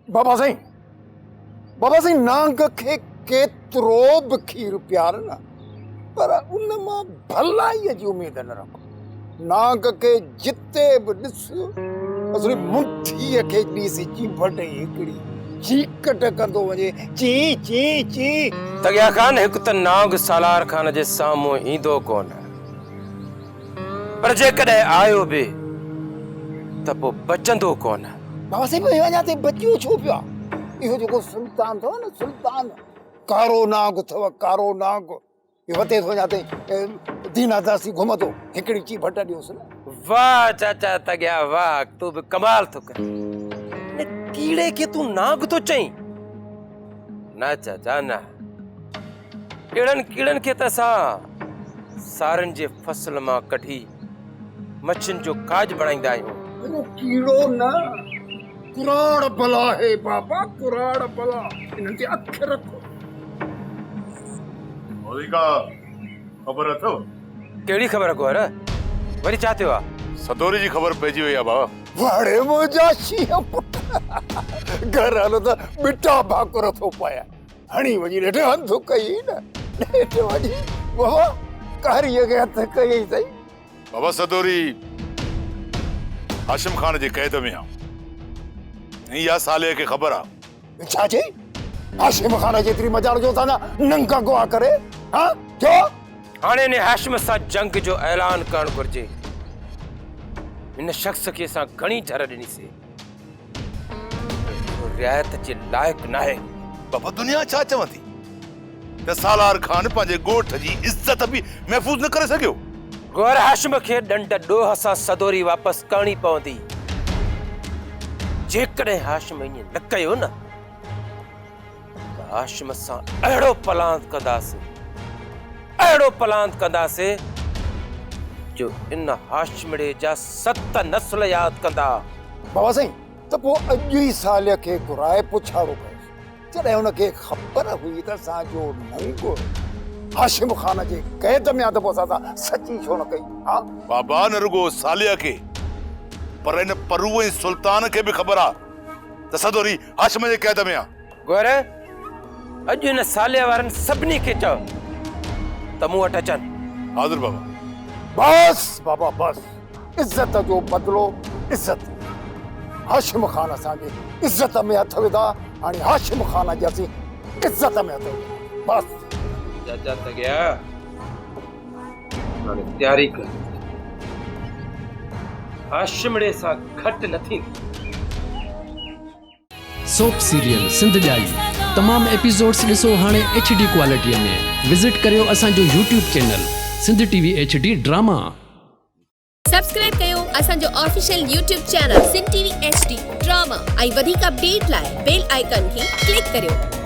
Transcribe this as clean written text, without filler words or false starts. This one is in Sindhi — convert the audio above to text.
بابا سائين بابا سائين نانگ کي ڪيترو به کير پيار نه پر ان مان ڀلائيء جي اميد نه رک. نانگ کي جتي به ڏس اصلي منٺيء کي ڏيسي چيڀٽ ئي هڪڙي چيڪٽ ڪندو وڃي چي چي چي. تڳيا خان هڪ ته نانگ سالار خان جي سامهون ايندو ڪونه پر جيڪڏهن آيو به ته پوء بچندو ڪونه. بابا سائين پوء اڃا تائين بچيو ڇو پيو آ؟ اهو جيڪو سلطان اٿو نه سلطان ڪارو نانگ اٿو ڪارو نانگ اهو وتي ٿو اڃا تائين دينا داسي گهمندو هڪڙي چيڀٽ ڏيوس نه. واهه چاچا تڳيا واهه تون به ڪمال ٿو ڪرين. ان ڪيڙي کي تون نانگ ٿو چئين؟ نه چاچا نه. اهڙن ڪيڙن کي ته اسان سارين جي فصل مان ڪڍي مڇين جو کاڄ بڻائيندا آهيون. اهو ڪيڙو نه ڪراڙ بلا آهي بابا ڪراڙ بلا انهن تي اک رک. مولوي ڪا خبر اٿو؟ ڪهڙي خبر گوهر؟ وري ڇا ٿيو آ؟ سدوري جي خبر پئجي وئي آ بابا. واڙي منهنجا شينهن پٽ گهر هلو ته ٻٽا ڀاڪر ٿو پايان. هڻي وڃي نيٺ هنڌ ڪئي نه نيٺ وڃي بابا ڪاريء کي هٿ ڪيئي اٿئي. بابا سدوري هاشم خان جي قيد ۾ آ ۽ اها صالح کي خبر آ. ڇا چئي؟ هاشم خان جيتري مجال جو اسان جا ننگ اغوا ڪري ها ڇو؟ هاڻي ان هاشم سان جنگ جو اعلان ڪرڻ گهرجي. هن شخص کي اسان گهڻي جهر ڏني سي. اهو رعايت جي لائق ناهي. بابا دنيا ڇا چوندي ته سالار خان پنهنجي ڳوٺ جي عزت به محفوظ نه ڪري سگهيو. گوهر هاشم کي ڏنڊ ڏوهه سان سدوري واپس ڪرڻي پوندي. جيڪڏهن هاشم ائين نه ڪيو نه ته هاشم سان اهڙو پلاند ڪنداسين، اهڙو پلاند ڪنداسين جو ان هاشمڙي جا ست نسل ياد ڪندا. بابا سائين ته پوء اڄ ئي صالح کي گهرائي پڇاڙو ڪيس. جڏهن هن کي خبر هئي ته اسان جو ننگ هاشم خان جي قيد ۾ آ ته پوء اسان سان سچي ڇو نه ڪئي ها؟ بابا نه رڳو صالح کي پر ان پرو ۽ سلطان کي به خبر آ ته سدوري هاشم جي قيد ۾ آ. گوهر اڄ ان صالح وارن سڀني کي چئو ته مون وٽ اچن. حاضر بابا. بس بابا بس. عزت جو بدلو عزت. هاشم خان اسان جي عزت ۾ هٿ وڌا، هاڻي هاشم خان جي اسين عزت ۾ هٿ وڌا. بس. چاچا تڳيا هاڻي تياري ڪر. هاشمڙي سان گهٽ نه ٿيندي. سوپ سيريل سنڌ ڄائي تمام ايپيسوڊس ڏسو هاڻي ايڇ ڊي ڪوالٽي ۾ وزٽ ڪريو اسان جو YouTube channel Sindh T V H D drama. Subscribe ڪيو اسان جو official YouTube channel Sindh T V H D drama ۽ وڌيڪ اپڊيٽ لاء بيل آئيڪان کي ڪلڪ ڪريو.